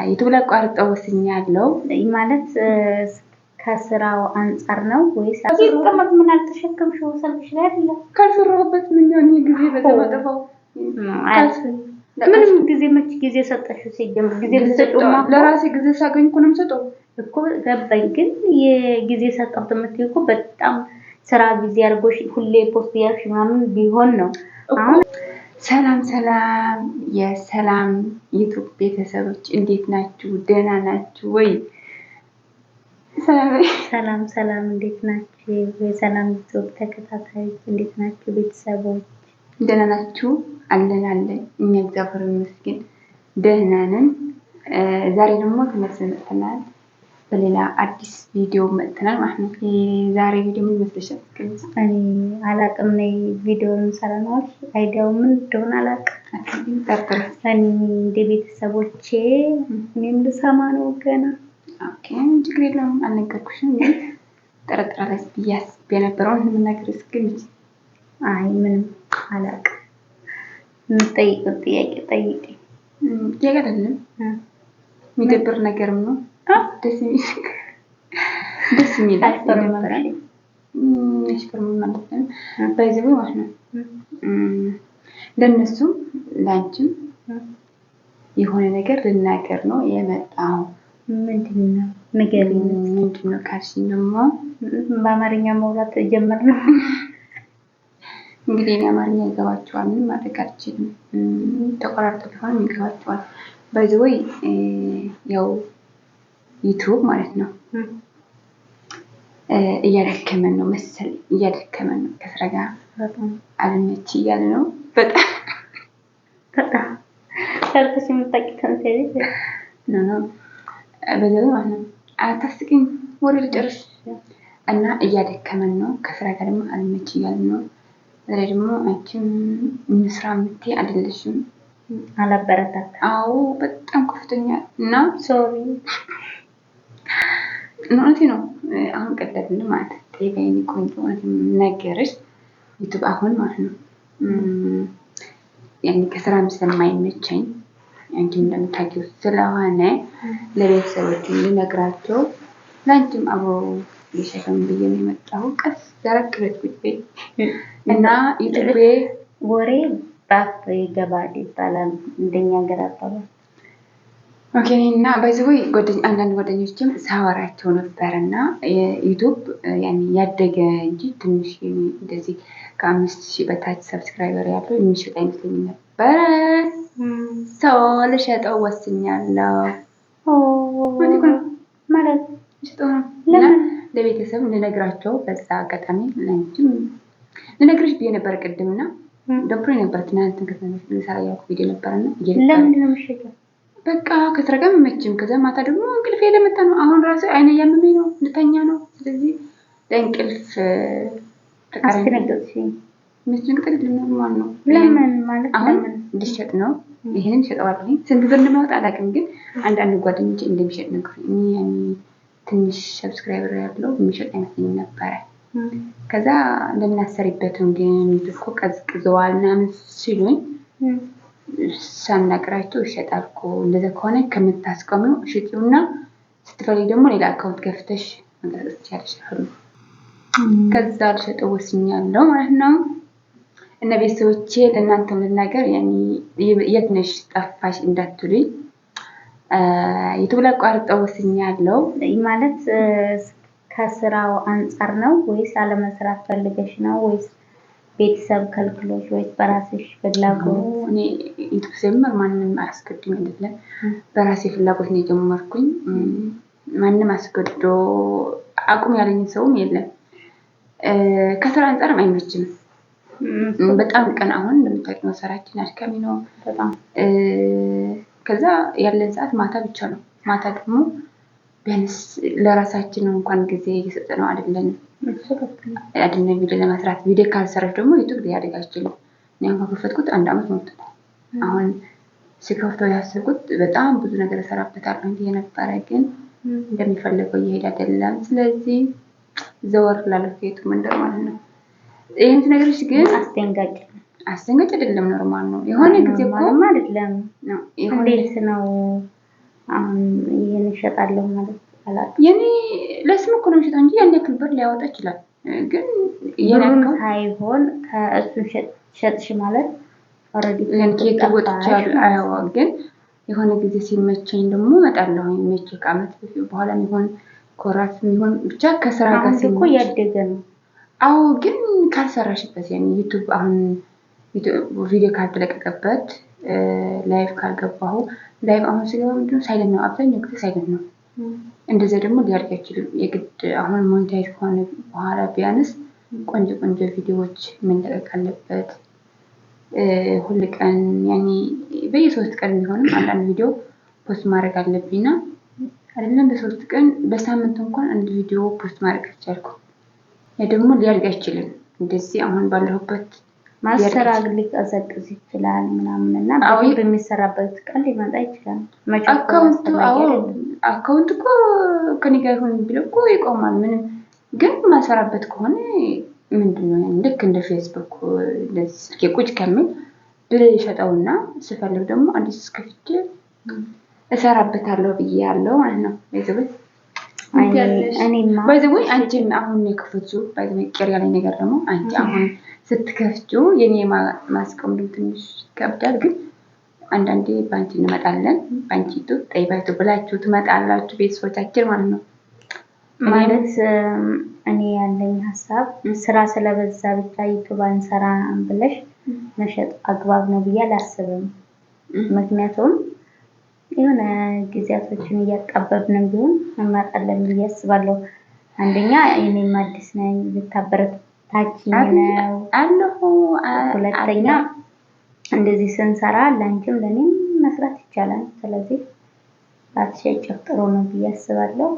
ዩቱብ ላቋርጠው ወስኛለሁ። ማለት ከስራው አንጻር ነው ወይስ ይቀመጥ? ምን አልተሸከምሽው? ሰልፍሽ ላይ አይደለም። ካልሰራሁበት ምን ይሆን ጊዜ በዛ ማጠፋው። ምንም ጊዜ መች ጊዜ ሰጠሽው? ሲጀምር ጊዜ ብትሰጪውማ ለራሴ ጊዜ ሳገኝ እኮ ነው የምሰጠው እኮ ገባኝ። ግን የጊዜ ሰጠሁት የምትይው እኮ በጣም ስራ ጊዜ አድርጎሽ ሁሌ post እያደረግሽ ምናምን ቢሆን ነው። አሁን ሰላም ሰላም፣ የሰላም ዩቱብ ቤተሰቦች እንዴት ናችሁ? ደህና ናችሁ ወይ? ሰላም ሰላም፣ እንዴት ናችሁ? የሰላም ዩቱብ ተከታታዮች እንዴት ናችሁ? ቤተሰቦች ደህና ናችሁ? አለን አለን፣ እኛ እግዚአብሔር ይመስገን ደህና ነን። ዛሬ ደግሞ ተመልሰን መጥተናል። በሌላ አዲስ ቪዲዮ መጥተናል ማለት ነው። የዛሬ ቪዲዮ ምን ይመስልሻል? እኔ አላቅም። ነይ ቪዲዮ እንሰራ ነው አልሽ። idea ው ምን እንደሆነ አላቅም። እኔ እንደ ቤተሰቦቼ እኔም ልሰማ ነው ገና። Okay፣ ችግር የለውም። አልነገርኩሽም፣ ግን ጠረጥራለች ብዬ አስቤ የነበረውን የምናገር እስክምች። አይ ምንም አላቅም። የምትጠይቂው ጥያቄ ጠይቂ። ጥያቄ አይደለም፣ የሚደብር ነገርም ነው። ደስ የሚል ደስ የሚል ማለት ነው። በዚህ ማለት ነው ለእነሱም ለአንቺም የሆነ ነገር ልናገር ነው የመጣው። ምንድን ነው ንገሪኝ። ምንድን ነው ካልሽኝ ደግሞ በአማርኛ መውራት ጀመር ነው። እንግዲህ እኔ አማርኛ ይገባቸዋል፣ ምንም ማድረግ አልችልም። ተቆራርጦ ቢሆንም ይገባቸዋል። በዚህ ወይ ያው ዩቱብ ማለት ነው እያደከመን ነው መሰለኝ፣ እያደከመን ነው። ከስራ ጋር አልመች እያለ ነው። በጣም በጣም ሰርተሽ የምታውቂ ተምሳሌ no no፣ በዛ ማለት ነው። አታስቂኝ፣ ወሬ ልጨርስ እና እያደከመን ነው። ከስራ ጋር ደግሞ አልመች እያለ ነው። በዛ ላይ ደግሞ አንቺም እንስራ የምትይ አይደለሽም። አላበረታታም። አዎ በጣም ከፍተኛ እና Sorry። እውነቴ ነው። አሁን ቀደም ማለት ጠይቀኝ ቆንጆ እውነት ነገርሽ ዩቱብ አሁን ማለት ነው ያኔ ከስራም ስለማይመቸኝ አንቺም እንደምታውቂው ስለሆነ ለቤተሰቦች ልነግራቸው ለአንቺም አብሮ የሸከም ብዬ ነው የመጣሁ። ቀስ ደረቅ ብለሽ ቁጭ በይ እና ዩቱቤ ወሬ ባፍ ይገባል ይባላል እንደኛ ሀገር አባባል። Okay፣ እና በዚህ ወይ አንዳንድ ጓደኞችም ሳወራቸው ነበር እና ዩቱብ ያኔ ያደገ እንጂ ትንሽ እንደዚህ ከ5,000 በታች subscriber ያለው የሚሸጥ አይመስለኝም ነበረ። ሰው ልሸጠው ወስኛለሁ። ማለት ልሸጠው ነው እና ለቤተሰብ ልነግራቸው በዛ አጋጣሚ ለአንቺም ልነግርሽ ብዬ ነበር ቅድምና ደብሮኝ ነበር። ትናንት ልሰራ ያልኩ ቪዲዮ ነበርና ለምንድን ነው የምትሸጪው? በቃ ከስራ ጋር መመችም። ከዛ ማታ ደግሞ እንቅልፍ የለመጣ ነው። አሁን ራሱ አይነ እያመመኝ ነው፣ ልተኛ ነው። ስለዚህ ለእንቅልፍ አስደነገጥሽኝ። የሚያስደነግጥ አይደለም፣ normal ነው። ለምን ማለት አሁን ልሸጥ ነው። ይሄንን እሸጠዋለሁ። ስንት ብር እንደማወጣ አላውቅም፣ ግን አንዳንድ ጓደኞቼ እንደሚሸጥ ነገሩኝ። እኔ ትንሽ subscriber ያለው የሚሸጥ አይመስለኝም ነበረ። ከዛ ለምን አሰሪበትም ግን እኮ ቀዝቅዘዋል ምናምን ሲሉኝ ሳናግራቸው ይሸጣል እኮ፣ እንደዛ ከሆነ ከምታስቀሚው ሽጪውና ስትፈልጊ ደግሞ ሌላ account ከፍተሽ መንቀሳቀስ ትችያለሽ አሉ። ከዛ ልሸጠው ወስኛለሁ ማለት ነው። እና ቤተሰቦቼ ለእናንተም ልናገር፣ የት ነሽ ጠፋሽ እንዳትሉኝ፣ ዩቱብ ላቋርጠው ወስኛለሁ። ማለት ከስራው አንጻር ነው ወይስ አለመስራት ፈልገሽ ነው ወይስ ቤተሰብ ከልክሎሽ ወይስ በራስሽ ፍላጎት? እኔ ዩቱብ ስጀምር ማንም አያስገድኝ አይደለም፣ በራሴ ፍላጎት ነው የጀመርኩኝ። ማንም አስገድዶ አቁም ያለኝ ሰውም የለም። ከስራ አንጻርም አይመችም። በጣም ቀን አሁን እንደምታውቂው ስራችን አድካሚ ነው። በጣም። ከዛ ያለን ሰዓት ማታ ብቻ ነው። ማታ ደግሞ ቢያንስ ለራሳችን እንኳን ጊዜ እየሰጠነው አይደለም አይደለም ቪዲዮ ለመስራት። ቪዲዮ ካልሰራሽ ደግሞ ዩቱብ ሊያድግ አይችልም። እኔ አሁን ከከፈትኩት አንድ አመት ሞልቶታል። አሁን ሲከፍተው ያሰብኩት በጣም ብዙ ነገር እሰራበታለሁ ብዬ ነበረ፣ ግን እንደሚፈለገው እየሄደ አይደለም። ስለዚህ ዘወር ላለው ከዩቱብ መንደር ማለት ነው። ይህን ነገሮች ግን አስደንጋጭ ነው። አስደንጋጭ አይደለም፣ normal ነው። የሆነ ጊዜ እኮ Normal አይደለም። ነው የሆነ እንዴት ነው አሁን ይሄን እሸጣለሁ ማለት አላውቅም። የኔ ለስም እኮ ነው የምሸጠው እንጂ ያን ያክል ብር ሊያወጣ ይችላል። ግን የኔ ብሩን account ሳይሆን ከእሱን ሸጥሽ ማለት already ያን ኬክ ወጥቻለሁ። አዎ ግን የሆነ ጊዜ ሲመቸኝ ደግሞ እመጣለሁ። መቼ ከአመት በፊት በኋላ የሚሆን ኮራት የሚሆን ብቻ ከስራ ጋር አሁን እኮ ሲመች እያደገ ነው። አዎ ግን ካልሰራሽበት ያኔ YouTube አሁን ቪዲዮ ካልተለቀቀበት live ካልገባሁ live አሁን ስገባ ምንድነው silent ነው፣ አብዛኛው ጊዜ silent ነው። እንደዚያ ደግሞ ሊያድግ አይችልም። የግድ አሁን monetize ከሆነ በኋላ ቢያንስ ቆንጆ ቆንጆ ቪዲዮዎች መለቀቅ አለበት። ሁል ቀን ያኔ በየሶስት ቀን ቢሆንም አንዳንድ ቪዲዮ post ማድረግ አለብኝና አይደለም በሶስት ቀን በሳምንት እንኳን አንድ ቪዲዮ post ማድረግ አልቻልኩም። ያ ደግሞ ሊያድግ አይችልም። እንደዚህ አሁን ባለሁበት ማለት ሊያድግ ስራ አይችልም። ሊቀዘቅዝ ይችላል ምናምን እና አዎ በደንብ የሚሰራበት ቀን ሊመጣ ይችላል። መቸኮል account ኡ አስፈላጊ አዎ አይደለም። account እኮ ከኔ ጋር ይሁን ቢለው እኮ ይቆማል። ምንም ግን ማሰራበት ከሆነ ምንድነው ያን ልክ እንደ ፌስቡክ እንደዚህ ስልኬ ቁጭ ከሚል ብሸጠውና ስፈልግ ደግሞ አዲስ ከፍቼ እሰራበታለሁ ብዬ ያለው ማለት ነው። by the way እኔማ by the way አንቺም አሁን የከፈትሽው by the way ቅር ያለኝ ነገር ደግሞ አንቺ አሁን ስትከፍቺው የኔ ማስቆም ደግሞ ትንሽ ይከብዳል። ግን አንዳንዴ በአንቺ እንመጣለን በአንቺ YouTube ጠይባይቱ ብላችሁ ትመጣላችሁ ቤተሰቦቻችን ማለት ነው። ማለት እኔ ያለኝ ሀሳብ ስራ ስለበዛ ብቻ YouTube አንሰራም ብለሽ መሸጥ አግባብ ነው ብዬ አላስብም። ምክንያቱም የሆነ ጊዜያቶችን እያጣበብንም ቢሆን እንመጣለን ብዬ አስባለሁ። አንደኛ እኔም አዲስ ነኝ፣ ልታበረታችኝ ነው። አለሁ። ሁለተኛ እንደዚህ ስንሰራ ለአንቺም ለእኔም መስራት ይቻላል። ስለዚህ ባትሸጪው ጥሩ ነው ብዬ አስባለሁ።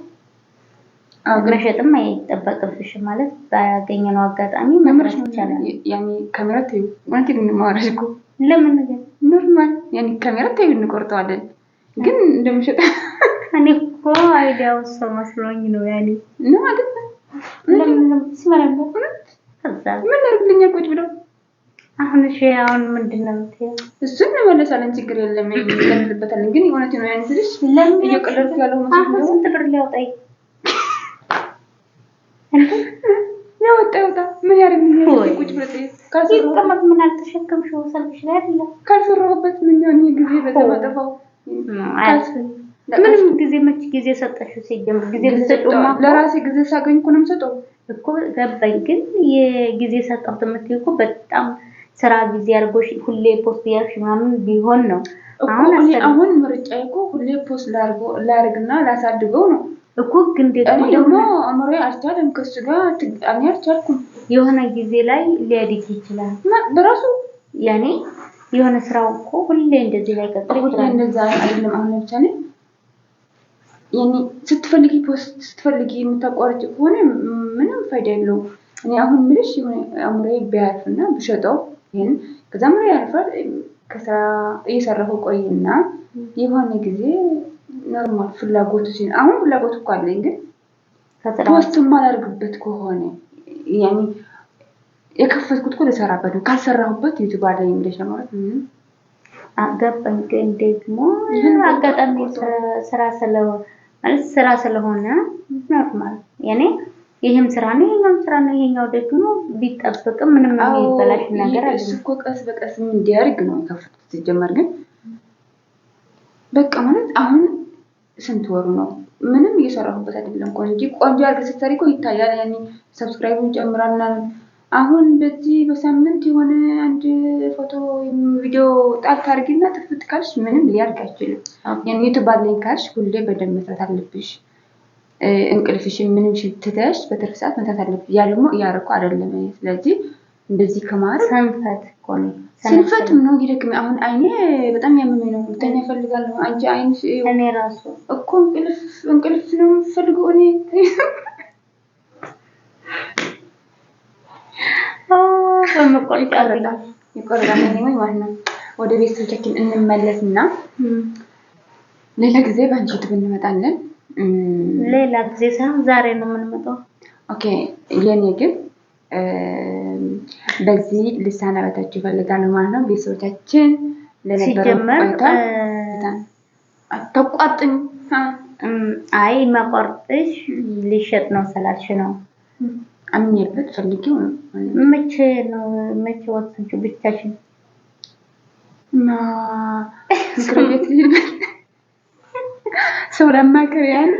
መሸጥም አይጠበቅብሽም ማለት ባገኘነው አጋጣሚ መስራት ይቻላል። ያኔ ካሜራ ተይው፣ እውነቴን ነው የማወራሽ እኮ ለምን ግን normal ያኔ ካሜራ ተይው እንቆርጠዋለን፣ ግን እንደምሸጥ እኔ እኮ idea ው ሰው መስሎኝ ነው ያኔ ነው አይደለም። ለምን ስመለመ ከዛ ምን ያደርግልኛል ቁጭ ብለው አሁን እሺ፣ አሁን ምንድን ነው የምትይው? እሱን እንመለሳለን፣ ችግር የለም እንቀጥልበታለን። ግን የእውነቴን ነው ያን ስልሽ ለምን እየቀለድኩ ያለው መስሎኝ አሁን ነው። ስንት ብር ሊያወጣ እንዴ? ያወጣ ያወጣ ምን ያደርግልኛል ወይ ቁጭ ብሎ ካልሰራሁ ይቀመጥ። ምን አልተሸከምሽው ሰልፍሽ ላይ አይደለም ካልሰራሁበት ምን ያን ጊዜ በዛ ማጠፋው አያስፈልግም። ምንም ጊዜ መች ጊዜ ሰጠሽው? ሲጀምር ጊዜ ብትሰጪውማ እኮ ለራሴ ጊዜ ሳገኝ እኮ ነው የምሰጠው። እኮ ገባኝ። ግን የጊዜ ሰጠሁት የምትይው እኮ በጣም ስራ ጊዜ አድርጎሽ ሁሌ post እያደረግሽ ምናምን ቢሆን ነው። እኮ አሁን እኔ አሰሪ አሁን ምርጫዬ እኮ ሁሌ post ላርግና ላሳድገው ነው። እኮ ግን ደግሞ እኔ ደግሞ አእምሮዬ አልቻለም ከሱ ጋር እኔ አልቻልኩም። የሆነ ጊዜ ላይ ሊያድግ ይችላል። እና በራሱ ያኔ የሆነ ስራው እኮ ሁሌ እንደዚህ ላይ ቀጥል ሁሌ ይችላል። እንደዛ አይደለም። አሁን ለምሳሌ ያኔ ስትፈልጊ post ስትፈልጊ የምታቋርጪ ከሆነ ምንም ፋይዳ የለውም። እኔ አሁን ምልሽ የሆነ አእምሮዬ ቢያርፍና ብሸጠው ይሄን ከዛ አእምሮዬ ያርፋል። ከስራ እየሰራሁ ቆይና የሆነ ጊዜ normal ፍላጎቱ ሲሆን አሁን ፍላጎቱ እኮ አለኝ ግን ከስራ post የማላደርግበት ከሆነ ያኔ የከፈትኩት እኮ ልሰራበት ነው። ካልሰራሁበት YouTube አለኝ ብለሽ ለማለት ምንም ገባኝ። ግን ደግሞ ይህን አጋጣሚ ቆርጦ ስራ ስለ ማለት ስራ ስለሆነ normal ያኔ ይህም ስራ ነው ይሄኛውም ስራ ነው። ይሄኛው ደግሞ ቢጠብቅም ምንም አዎ የሚበላሽ ነገር እሱ አይደለም። እኮ ቀስ በቀስ እንዲያድግ ነው የከፈትኩት ሲጀመር። ግን በቃ ማለት አሁን ስንት ወሩ ነው? ምንም እየሰራሁበት አይደለም እኮ እንጂ ቆንጆ አድርገሽ ስትሰሪ እኮ ይታያል። ያኔ subscribe ኡን ይጨምራል ምናምን። አሁን በዚህ በሳምንት የሆነ አንድ ፎቶ ወይም ቪዲዮ ጣል ታርጊና ጥፍት ካልሽ ምንም ሊያድግ አይችልም። ያኔ YouTube አለኝ ካልሽ ሁሌ በደንብ መስራት አለብሽ። እንቅልፍሽን ምንም ትተሽ በትርፍ ሰዓት መስራት አለብሽ። ያ ደግሞ እያደረኩ አይደለም እኔ። ስለዚህ እንደዚህ ከማድረግ ስንፈት እኮ ነው። ስንፈት ነው ይደክም። አሁን አይኔ በጣም ያመመኝ ነው። ልተኛ እፈልጋለሁ። አንቺ አይንሽ እኔ ራሱ እኮ እንቅልፍ እንቅልፍ ነው የምፈልገው እኔ። በመቆርጫ ይቆረጣል ይቆረጣል። እኔ ማለት ነው ወደ ቤተሰቦቻችን እንመለስና ሌላ ጊዜ በአንቺ YouTube እንመጣለን። ሌላ ጊዜ ሳይሆን ዛሬ ነው የምንመጣው። okay የኔ ግን በዚህ ልሰናበታችሁ እፈልጋለሁ ማለት ነው። ቤተሰቦቻችን ለነበረው ሲጀመር ቆይታ አታቋጥኝ። አይ መቆርጥሽ ሊሸጥ ነው ስላልሽ ነው። አምኜበት ፈልጌው ነው። መቼ ነው መቼ ወሰንሽው ብቻሽን? እና ምክር ቤት ሰው ለማከር ያህል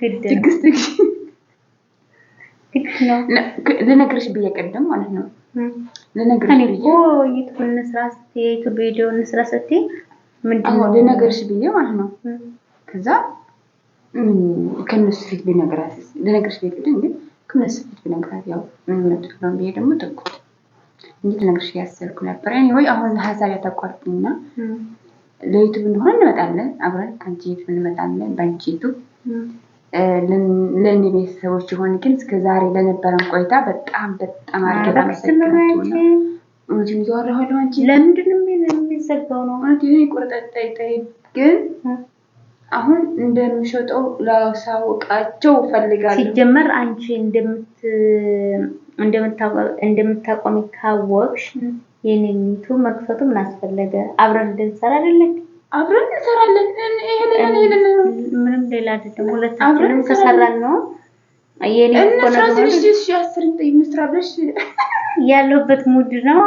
ግድ ነው ትዕግስት ግድ ነው። ልነግርሽ ብዬ ቀደም ማለት ነው ልነግርሽ እኔ ብዬ እኮ YouTube እንስራ ስትይ የ YouTube ቪዲዮ እንስራ ስትይ ምንድን አዎ ነው ልነግርሽ ብዬ ማለት ነው። ከዛ ከእነሱ ፊት ብነግራት ልነግርሽ ብዬ ቅድም ግን ከእነሱ ፊት ብነግራት ያው ምን ነው ብዬ ደግሞ ተውኩት እንጂ ልነግርሽ እያሰብኩ ነበር። Anyway አሁን ሀሳብ ያታቋርጥኝና ለ YouTube እንደሆነ እንመጣለን አብረን ከአንቺ YouTube እንመጣለን በአንቺ YouTube ለእኔ ቤተሰቦች የሆን ግን እስከ ዛሬ ለነበረን ቆይታ በጣም በጣም አድርጌ ላመሰግናችሁ ነው። እውነቱን እያወራሁ ያለው አንቺ ለምንድን ነው የሚዘጋው ነው? እውነት ይሄ ቁርጠጣይ ግን አሁን እንደምሸጠው ላሳውቃቸው እፈልጋለሁ። ሲጀመር አንቺ እንደምታቆሚ ካወቅሽ የኔን YouTube መክፈቱ ምን አስፈለገ? አብረን እንድንሰራ አይደለም? አብረን እንሰራለን። ምንም ሌላ አይደለም። ሁለታችንም ከሰራን ነው የኔ እኮ እንስራ ስልሽ እሺ አስር እንስራ ብለሽ ያለሁበት mood ነው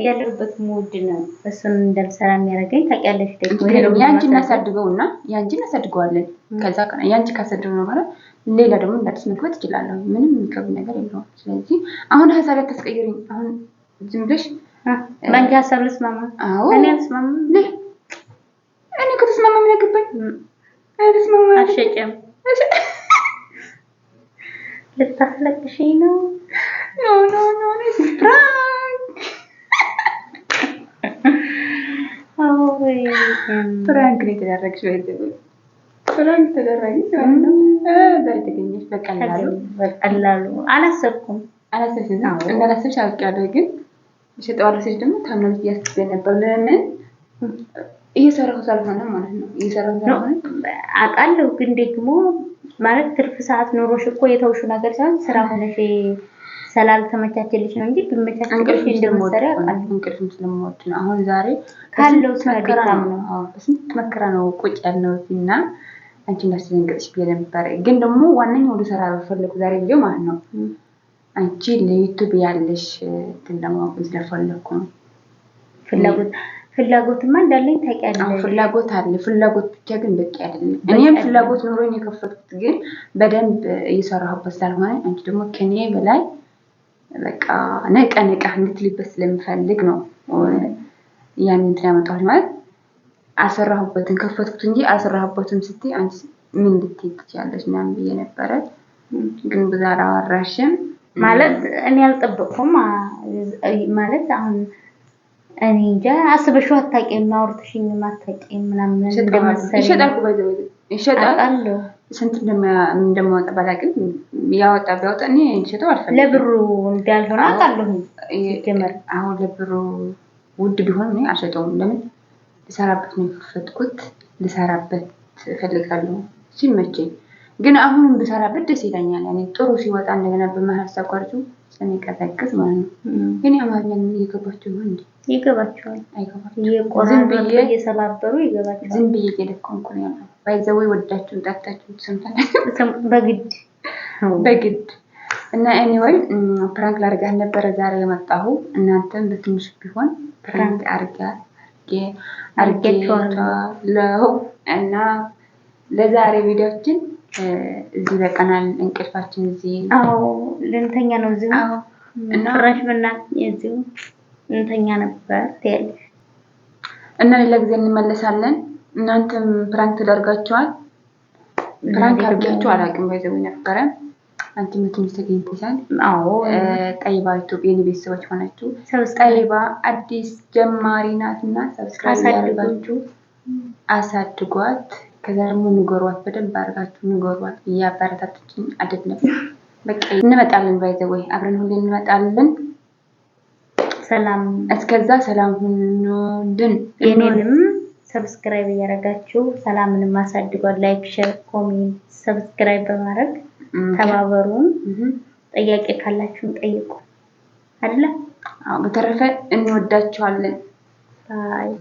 ያለሁበት mood ነው። እሱን እንዳልሰራ የሚያደርገኝ ታውቂያለሽ። ደግሞ ያንቺ እናሳድገውና ያንቺ እናሳድገዋለን። ከዛ ያንቺ ካሳድገው በኋላ ሌላ ደግሞ እንደ አዲስ መክፈት እችላለሁ። ምንም የሚከብድ ነገር የለውም። ስለዚህ አሁን ሀሳብ አታስቀይሪኝ። አሁን ዝም ብለሽ በአንቺ ሀሳብ ልስማማ? አዎ እኔ አልስማማም። እኔ ከተስማማ ምን አገባኝ? አልስማማም። አልሸጭም። ልታስለቅሽኝ ነው? No no no prank prank ነው የተደረግሽ። Prank ተደረግሽ ማለት ነው። ዛሬ ተገኘሽ በቀላሉ በቀላሉ አላሰብኩም። አላሰብሽም? እንዳላሰብሽ አውቄያለሁ፣ ግን እሸጠዋለሁ ስልሽ ደግሞ ታምናለች ብዬ አስቤ ነበር። ለምን እየሰራሁ ሳልሆነ ማለት ነው። እየሰራሁ ሳልሆነ አውቃለሁ፣ ግን ደግሞ ማለት ትርፍ ሰዓት ኖሮሽ እኮ የተውሽው ነገር ሳይሆን ስራ ሆነሽ ስላልተመቻቸልሽ ነው እንጂ ቢመቻቸልሽ እንደምትሰሪ አውቃለሁ። እንቅልፍም ስለምወድ ነው። አሁን ዛሬ ካለው ስራ ድካም ነው። በስንት መከራ ነው ቁጭ ያልነው እና አንቺ እንዳስደነግጥሽ ብዬ ነበር። ግን ደግሞ ዋነኛው ልሰራ ፈለኩ ዛሬ ቪዲዮ ማለት ነው። አንቺ ለ YouTube ያለሽ እንትን ለማወቅ ስለፈለኩ ነው። ፍላጎትማ እንዳለኝ ታውቂያለሽ። ፍላጎት አለ። ፍላጎት ብቻ ግን በቂ አይደለም። እኔም ፍላጎት ኖሮኝ የከፈትኩት ግን በደንብ እየሰራሁበት ስላልሆነ አንቺ ደግሞ ከኔ በላይ በቃ ነቀ ነቀ እንድትልበት ስለምፈልግ ነው ያን እንትን ያመጣሁት። ማለት አልሰራሁበትም ከፈትኩት እንጂ አልሰራሁበትም ስትይ አንቺ ምን ልትይ ትችያለሽ ምናምን ብዬ ነበረ። ግን ብዙ አላወራሽም። ማለት እኔ አልጠበቅኩም። ማለት አሁን እኔ እንጃ አስበሽው አታውቂም፣ አውርተሽኝም አታውቂም ምናምን እንደመሰለኝ ይሸጣል እኮ ባይዘው ይሸጣል። አውቃለሁ። ስንት እንደማወጣ ባላውቅም ያወጣ ቢያወጣ እኔ እንዲሸጠው አልፈልግም። ለብሩ እንዳልሆነ አውቃለሁ። ሲጀመር አሁን ለብሩ ውድ ቢሆን እኔ አልሸጠውም። ለምን ልሰራበት ነው የከፈትኩት፣ ልሰራበት እፈልጋለሁ ሲመቸኝ። ግን አሁንም ብሰራበት ደስ ይለኛል። ያኔ ጥሩ ሲወጣ እንደገና በመሀል ሳቋርጪው ስለሚቀዘቅዝ ማለት ነው። ግን የአማርኛ ምን እየገባቸው ይሆን እንዴ? ይገባቸዋል። አይገባቸውም። እየቆራረጡ እየሰባበሩ ይገባቸዋል። ዝም ብዬ እየደከምኩ ነው ያለው። By the way ወዳችሁን ጠርታችሁን ትሰምታላችሁ በግድ በግድ እና anyway prank ላደርጋት ነበረ ዛሬ የመጣሁ። እናንተም በትንሽ ቢሆን prank አርጌያችኋለሁ እና ለዛሬ ቪዲዮችን እዚህ በቀናል። እንቅልፋችን እዚህ አዎ፣ ልንተኛ ነው እዚሁ። አዎ እና ፍራሽ ብናገኝ እዚሁ እንተኛ ነበር ትያለሽ። እና ሌላ ጊዜ እንመለሳለን። እናንተም prank ተደርጋችኋል። Prank አድርጊያችሁ አላውቅም። By the way ነበረ አንቺም ትንሽ ተገኝተሻል። አዎ ጠይባ YouTube የኔ ቤተሰቦች ሆናችሁ Subscribe ጠይባ አዲስ ጀማሪ ናትና subscribe አሳድጉ። ያደርጋችሁ አሳድጓት። ከዛ ደግሞ ንገሯት፣ በደንብ አድርጋችሁ ንገሯት። እያበረታታችን አይደለም። በቃ እንመጣለን። By the way አብረን ሁሌ እንመጣለን። ሰላም እስከዛ ሰላም ሁኑልን። የኔንም subscribe እያደረጋችሁ ሰላምንም አሳድጓል። Like፣ share፣ comment፣ subscribe በማድረግ ተባበሩን። ጥያቄ ካላችሁም ጠይቁ አይደለ? አዎ፣ በተረፈ እንወዳችኋለን። Bye.